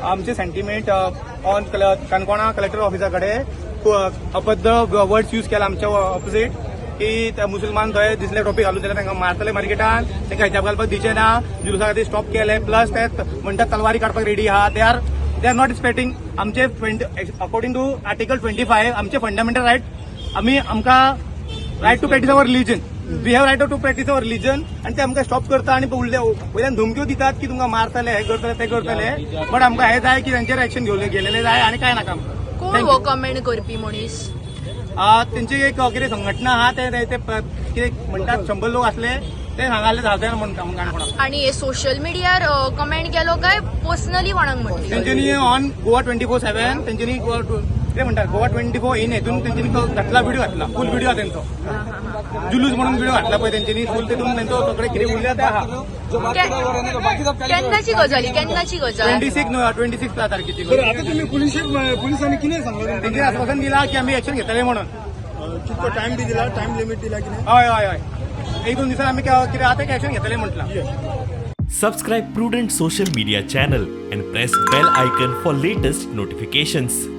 आमचे sentiment on काणकोणा collector ऑफिसा कडेन अभद्र वर्ड्स यूज केला आमच्या ऑपोजीट की ते मुसलमान थंय दिसले टोपी घालून जाल्यार तांकां मारतले मार्केटान, तांकां हिजाब घालपाक दिवचे ना. जुलूसा खातीर स्टॉप केले. प्लस ते म्हणटात तलवारी काडपाक रेडी आहा. They are not respecting आमचे, अकॉर्डिंग टू आर्टिकल 25 आमचे फंडामेंटल रायट. आमी आमकां right to practice our religion, we have right to practice our religion आणि ते आमकां स्टॉप करता आणि वयल्यान धमक्यो दितात की तुमकां मारतले, हे करतले, ते करतले. बट आमकां हे जाय की तांचेर एक्शन घेवले गेलेले जाय आणि काय नाका आमकां. कोण Thank हो you. Comment करपी मनीस? तेंची एक कितें संघटना आहा, ते ते- ते कितें म्हणटात, 100 लोक असले ते सांगाले जाते म्हणून काणकोणा. आणि हे सोशल मिडियार कमेंट केलो काय पर्सनली कोणाक म्हटली? तेंच्यांनी ऑन गोवा 24/7, तेंच्यांनी कितें म्हणटात, गोवा 24 इन हेतून तेंच्यांनी तो घातला, व्हिडिओ घातला, फूल व्हिडिओ आहा तेंचो. जुलूस म्हणून व्हिडिओ घातला पळय तेंच्यांनी फूल, तेतून तेंचो सगळे कितें उरल्या ते आहा. केन्नाची गजाल ही? केन्नाची गजाल? 26 तारखेची. बरं, आता तुम्ही पोलिसांनी कितें सांगला तुमकां? तेंच्यांनी आश्वासन दिला की आमी एक्शन घेतले म्हणून. कितको टायम बी दिला, टायम लिमिट दिला की नाही? हय, एक दोन दिसान आमी कितें आतां एक्शन घेतले म्हटलां. Subscribe Prudent Social Media channel and press bell icon for latest notifications.